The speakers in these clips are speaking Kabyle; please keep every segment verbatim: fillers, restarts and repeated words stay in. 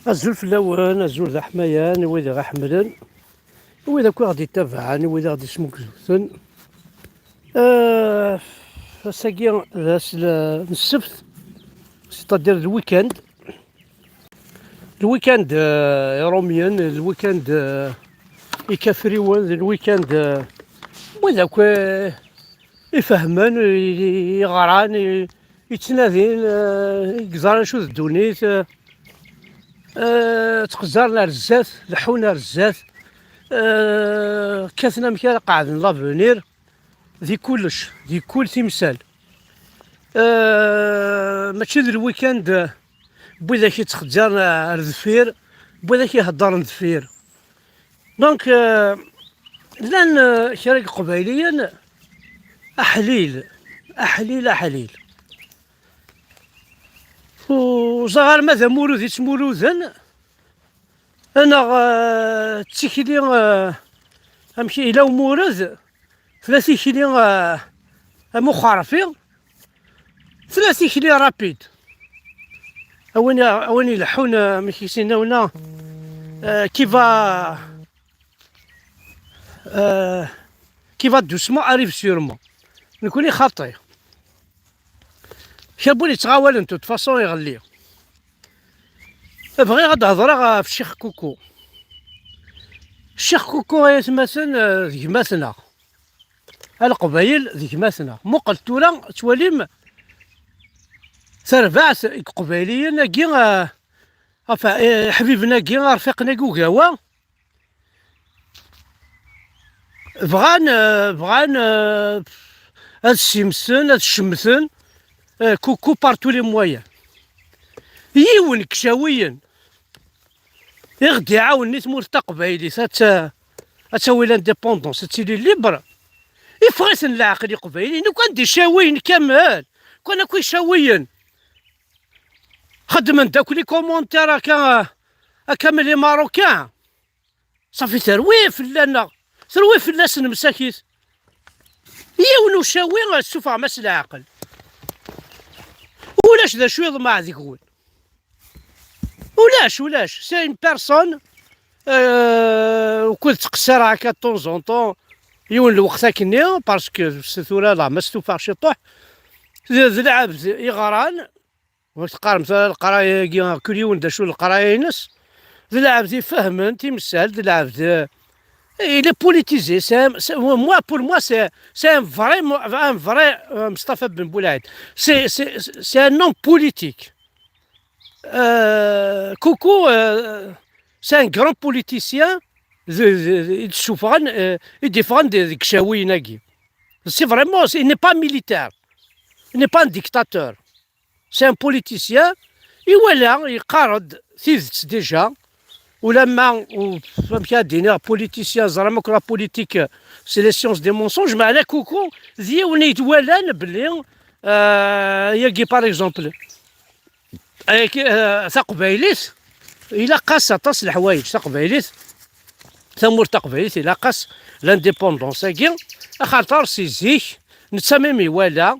Azul fell-awen, azul d aḥmayan, i wid i ɣ-iḥemmlen, i wid akk i ɣ-d-ittabaɛen, i wid i ɣ-d-ismugzuten. Eh, ass-agi d ass n ssebt, c'est-à-dire d weekend. Lwikand, eh, iṛumyen, lwikand, eh, ikafriwen, d lwikand, eh, wid akk, eh, ifehmen, i, i, iɣran, i, ittnadin, eh, i yeẓran acu d ddunit, eh, eh, ttqezzaren ar zdat, leḥḥun ar zdat, eh, kkaten amek ara qeɛden l'avenir, di kullec, di kul timsal. Eh, mačči d lwikand, eh, n widak yettxezzaren ar deffir, n widak iheddren deffir. Donc, eh, llan, eh, kra n Iqbayliyen aḥlil, aḥlil, aḥlil. Ur ẓriɣ arma d amurud i ttmuruden, neɣ, eh, d tikli, eh, amek yella umurud, tella tikli, eh, am uxerfi, tella tikli rapide. A win, a win ileḥḥun, eh, amek i s-yenna winna, eh, qui va, eh, qui va doucement arrive sûrement. Nekni xaṭi. Kra n win yettɣawalen, de toute façon, iɣelli. Bɣiɣ ad d-hedreɣ ɣef Ccix Kuku. Ccix Kuku, ay atmaten, eh, d gma-tneɣ. A Leqbayel, d gma-tneɣ. Muqel tura, tettwalim tarbaɛt n Iqbayliyen-agi, eh, enfin, eh, iḥbiben-agi, irfiqen-agi ugawa, bɣan, eh, bɣan, eh, ad ssimsen, ad cemmten, eh, Kuku par tous les moyens. Yiwen n Icawiyen i ɣ-d-iɛawnen i tmurt taqbaylit ad t-, ad tawi l'indépendance, ad tili libre. Iffeɣ-iten leɛqel Iqbayliyen, lukan d Icawiyen kamel, lukan akk Icawiyen xeddmen-d akk les commentaires akka, akka am les Marocains. Safi terwi fell-aneɣ, terwi fell-asen msakit. Yiwen ucawi, ssufɣem-as leɛqel. Ulac d acu yeḍmeɛ deg-wen. Ulac, ulac. C'est une personne, euh, ukud ttqeṣṣireɣ akka de temps en temps, yiwen lweqt akkenni, parce que s tura la ma stufaɣ ciṭuḥ, d, d lɛebd iɣran, ur teqqaremt ara leqraya-agi, kul yiwen d acu leqraya-ines, d lɛebd ifehmen timsal, d lɛebd, eh, il est politisé, c'est un, c'est, moi, pour moi, c'est, c'est un vrai, mo-, un vrai, euh, Mustafa Ben Boulaid. C'est, c'est, c'est un homme politique. Euh, Kuku, euh, c'est un grand politicien, de, de, de, i d-ssufɣen, euh, i d-iffɣen de, deg Icawiyen-agi. C'est vraiment, c'est, il n'est pas militaire, il n'est pas un dictateur. C'est un politicien, iwala, yeqqar-d tidet déjà, ulamma, u-, amek ad d-iniɣ, politicien, ẓram akk la politique, c'est les sciences des mensonges, meɛna Kuku d yiwen i yettwalan belli, euh, yagi, par exemple, ayagi, euh, taqbaylit, ilaq-as aṭas n leḥwayeǧ, taqbaylit, tamurt taqbaylit, ilaq-as l'indépendance-agi, axaṭer si zik, netta même iwala,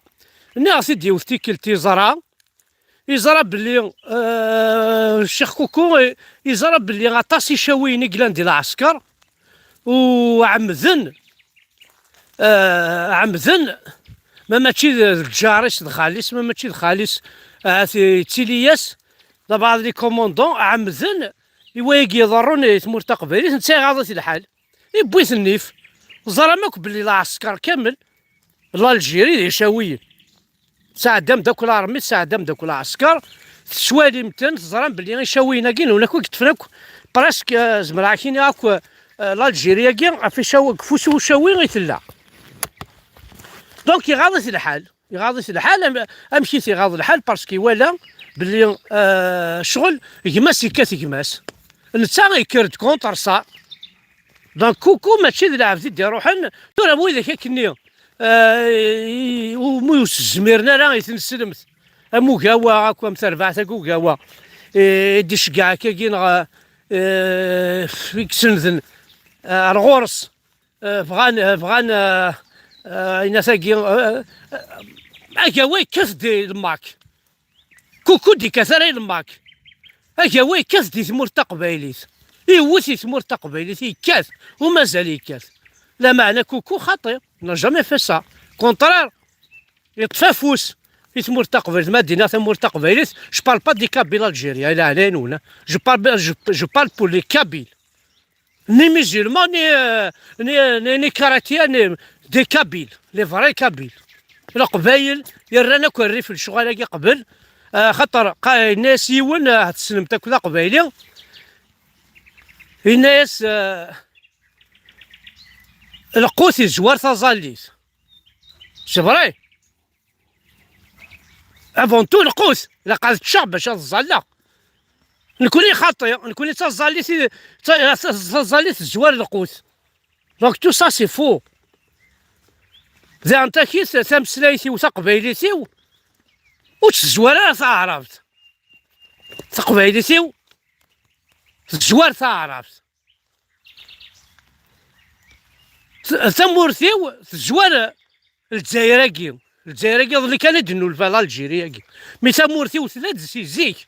nniɣ-t-id yiwet tikkelt, yeẓra, yeẓra belli, euh, Ccix Kuku, yeẓra belli aṭas Icawiyen i yellan di lɛesker, u ɛemmden, euh, ɛemmden, ma mačči d, d lǧar-is, d xali-s, ma mačči d xali-s, ahat yettili-yas, d abɛaḍ les commandants, ɛemmden i wayagi iḍerrun i tmurt taqbaylit, netta iɣaḍ-it lḥal, iwwi-t nnif. Ẓram akk belli lɛesker kamel, l'Algérie d Icawiyen. Tesɛeddam-d akk l'armée, tesɛeddam-d akk lɛesker, tettwalim-ten, teẓram belli Icawiyen-agi, nwen akk i yeṭṭfen akk, presque, euh, zemreɣ ad k-iniɣ akk, euh, l'Algérie-agi, ɣef Icaw-, deg ufus n Ucawi i tella. Donc, iɣaḍ-it lḥal. Iɣaḍ-it lḥal, am-, amek i t-iɣaḍ lḥal? Parce que iwala belli, euh, ccɣel gma-s yekkat gma-s. Netta yekker-d contre ça. Donc, Kuku mačči d lɛebd i d-iruḥen. Tura widak akkenni, euh, i-, umi ur s-zmiren ara i ten-slemt. Am Ugawa, akk am terbaɛt akk Ugawa. I, i d-iceggeɛ akkagi neɣ, euh, i yesenden, euh, ar ɣur-s. Euh, bɣan, euh, bɣan, euh, euh, ayen-agi, euh, euh, Agawa yekkat-d i lmak. Kuku d-yekkat ara i lmak. Agawa yekkat di tmurt taqbaylit. Iwwet i tmurt taqbaylit, yekkat. U mazal yekkat. Lameɛna Kuku xaṭi. N'a jamais fait ça. Contraire. Yeṭṭef afus i tmurt taqbaylit. Ma d-iniɣ tamurt taqbaylit, je parle pas des Kabyles algériens, i leɛnaya-nwen, hein. Je parle, je, je parle pour les Kabyles. Ni musulmans, ni, euh, ni, ni, ni chrétiens, ni des Kabyles, les vrais Kabyles. Leqbayel yerran akk rrif n lecɣal-agi qbel, euh, xaṭer qa-, yenna-yas yiwen, euh, tessnem-t akk d aqbayli, yenna-yas, euh, lqut izwar taẓallit. C'est vrai. Avant tout, lqut, ilaq ad ččeɣ bac ad ẓẓalleɣ. Nekni xaṭi, nekni d taẓallit i, ta-, ta-, taẓallit tezwar lqut. Donc tout ça, c'est faux. Daɣen takit tameslayt-iw taqbaylit-iw, ur tezwar ara taɛrabt. Taqbaylit-iw tezwar taɛrabt. T-, tamurt-iw tezwar Lezzayer-agi. Lezzayer-agi iḍelli kan i d-nnulfa, l'Algérie-agi. Mi tamurt-iw tella-d si zik.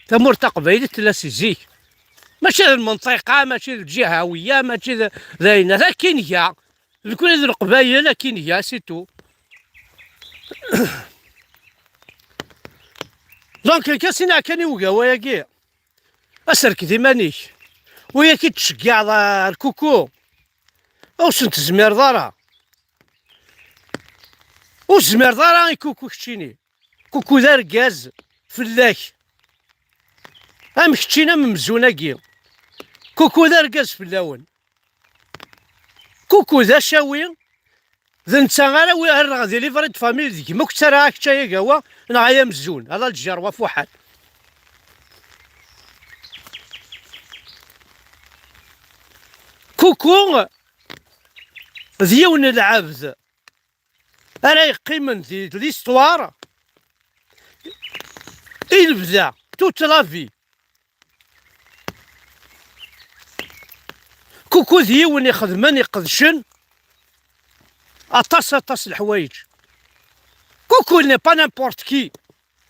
Tamurt taqbaylit tella si zik. Mačči d lmenṭiqa, mačči d lǧihawiya, mačči d, d ayen. D akken ga. Nekni d Leqbayel, akken ga, c'est tout. Donc, nekk ad s-iniɣ kan i ugawa-agi. Aserked iman-ik. Wi ak-id-tceggɛeḍ ar Kuku. Ur sen-tezmireḍ ara. Ur tezmireḍ ara i Kuku keččini. Kuku d argaz fell-ak. Am keččini am mzun-agi. Kuku d argaz fell-awen. Kuku d acawi, d netta ara wi-, ara rreɣ di livret de famille d gma-k, ttaraɣ-ak-tt ay agawa, neɣ ay amzun, ala lǧar wa fuḥan. Kuku d yiwen n lɛebd ara yeqqimen di l'histoire i lebda, toute la vie. Kuku d yiwen ixedmen, iqedcen aṭas, aṭas n leḥwayeǧ. Kuku n'est pas n'importe qui.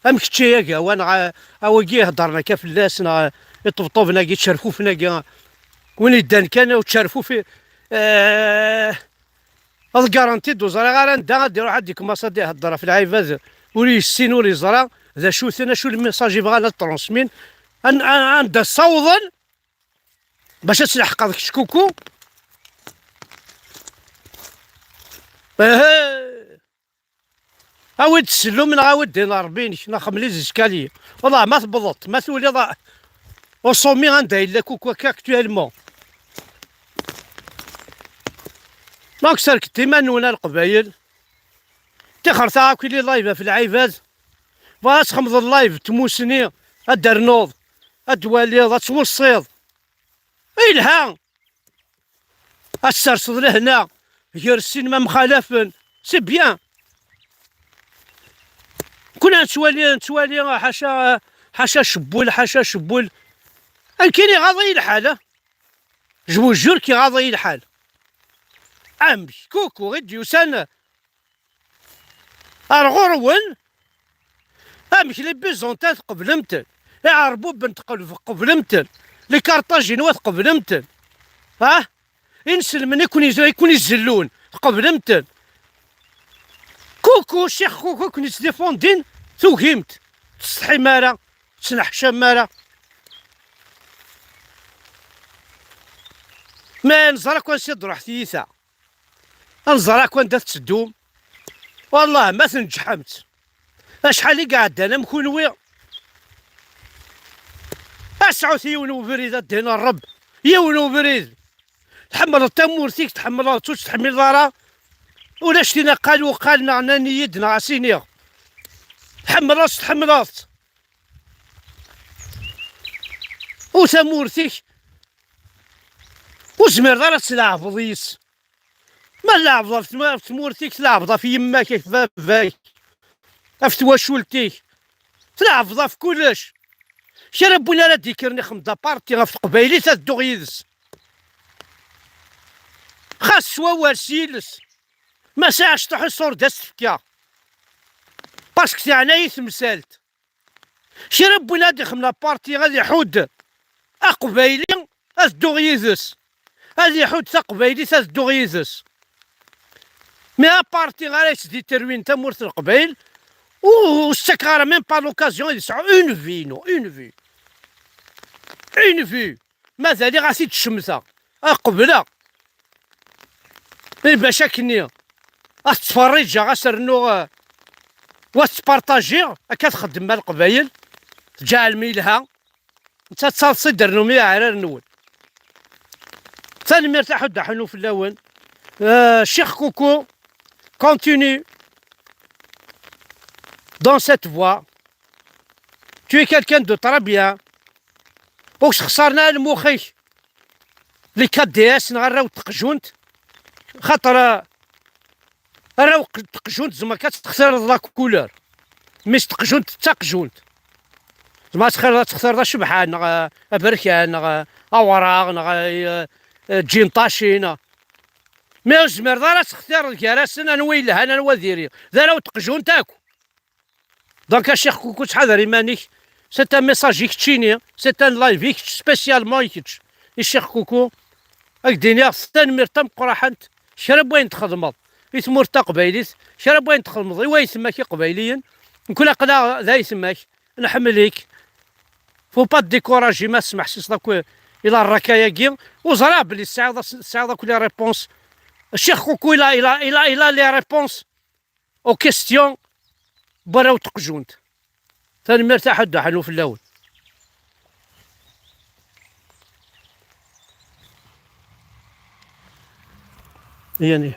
Am kečči ay agawa, neɣ a, a wagi iheddren akka fell-as, neɣ iṭebṭuben-agi, ičerfufen-agi, win yeddan kan ur čerfuf, eh, ad garanti d ur ẓriɣ ara anda ad iruḥ ad ikmas ad ihedder ɣef lɛibad ur yessin ur yeẓra d acu-ten, acu lmessage yebɣan ad transmin, an-, an-, anda ssawḍen bac ad tleḥqeḍ kečč Kuku. Ehe. Awi-d ssellum neɣ awi-d din Ṛebbi-inek, neɣ xemmel les escaliers. Wallah, ma tewwḍeḍ, ma tuliḍ a-, au sommet anda yella Kuku akka actuellement. Donc serket iman-nwen a Leqbayel. Tixret-a akk ili live ɣef lɛibad. Bɣiɣ ad txemmeḍ live n tmusni, ad d-ternuḍ, ad d-twaliḍ, ad tweṣṣiḍ. Ilha! Ad tserseḍ lehna gar sin ma mxalafen. C'est bien. Kuna nettwali, nettwali ḥaca, ḥaca cewwel, ḥaca cewwel. Akken iɣaḍ-iyi lḥal, ah. Je vous jure kiɣaḍ-iyi lḥal. Amek Kuku i d-yusan ar ɣur-wen? Amek les Byzantins tqeblem-ten? Iɛerbuben tqeblem-ten? Les Carthaginois tqeblem-ten? Ha? Inselmen i ken-iz-, i ken-izellun, tqeblem-ten? Kuku, Ccix Kuku i ken-ittdifundin, tugim-t. Tsetḥim ara, tettneḥcam ara. Ma neẓra akk ansi d-truḥ tiyita. Ad nẓer akk anda tetteddum. Wallah, ma tneǧḥemt. Acḥal i iɛeddan am kunwi. Ad sɛut yiwen ubrid, ad d-inin Ṛebb. Yiwen ubrid. Tḥemmleḍ tamurt-ik, tḥemmleḍ-tt, ur tt-tḥemmleḍ ara. Ulac tin aqal uqal neɣ nnan-iyi-d neɣ as-iniɣ. Tḥemmleḍ-tt, tḥemmleḍ-tt. U tamurt-ik, ur tezmireḍ ara ad tleɛbeḍ yis. Ma tleɛbeḍ ɣef tma-, ɣef tmurt-ik, tleɛbeḍ ɣef yemma-k, ɣef baba-k, ɣef twacult-ik, tleɛbeḍ ɣef kullec. Kra n win ara d-ikkren ixdem d aparti ɣef teqbaylit ad dduɣ yid-s. Xas s wawal, s yiles. Ma sɛiɣ cṭuḥ iṣur d as-tefka. Parce que teɛna-yi temsalt. Kra n win ad ixdem la partie ad iḥudd aqbayli, ad dduɣ yid-s. Ad iḥudd taqbaylit, ad dduɣ yid-s. Mais à partir ara yettditerwin tamurt n Leqbayel, ur ur s-ttakeɣ ara même pas l'occasion ad yesɛu une vie, non, une vie. Une vie. Mazal-iɣ ad t-id-cemteɣ, ad qebleɣ. I bac akkenni ad t-ttferriǧeɣ, ad s-rnuɣ, eh, wa ad ttpartajiɣ, akka txeddem ma Leqbayel, tǧeɛlem yelha. Netta d taḍsa i d-rnum i yiɛrar-nwen. Tanemmirt a Ḥud Aḥunu fell-awen. Euh, Cheikh Coucou, continue dans cette voie. Tu es quelqu'un de très bien. Ur k-sxeṣaren ara lmux-ik les K D S neɣ arraw n teqjunt, xaṭer, euh, arraw n teqjunt tzemreḍ kan ad textireḍ la couleur. Mais s teqjunt d taqjunt. Tzemreḍ ad textireḍ, ad textireḍ acebḥan, neɣ, euh, aberkan, neɣ, euh, awraɣ, neɣ, euh, euh, ǧinṭaci, neɣ. Mais ur tezmireḍ ara ad textireḍ gar-asen anwa yelhan, anwa diri. D arraw n teqjunt akk. Donc a Cheikh Coucou, ttḥadar iman-ik. C'est un message i keččini, c'est un live i kečč, spécialement i kečč. I Cheikh Coucou, ad k-d-iniɣ tanemmirt tameqqraḥant, kra n wayen txedmeḍ i tmurt taqbaylit, kra n wayen txedmeḍ i waytma-k iqbayliyen. Nekkni aql-aɣ d aytma-k, nḥemmel-ik. Faut pas te décourager, ma tesmeḥsiseḍ akk i la rraka-agi. Ur ẓriɣ belli tesɛiḍ as-, tesɛiḍ akk les réponses. Cheikh Coucou, il a, il a, il a, il a les réponses aux questions n warraw n teqjunt. Tanemmirt a Ḥud Aḥanu fell-awen. Yani.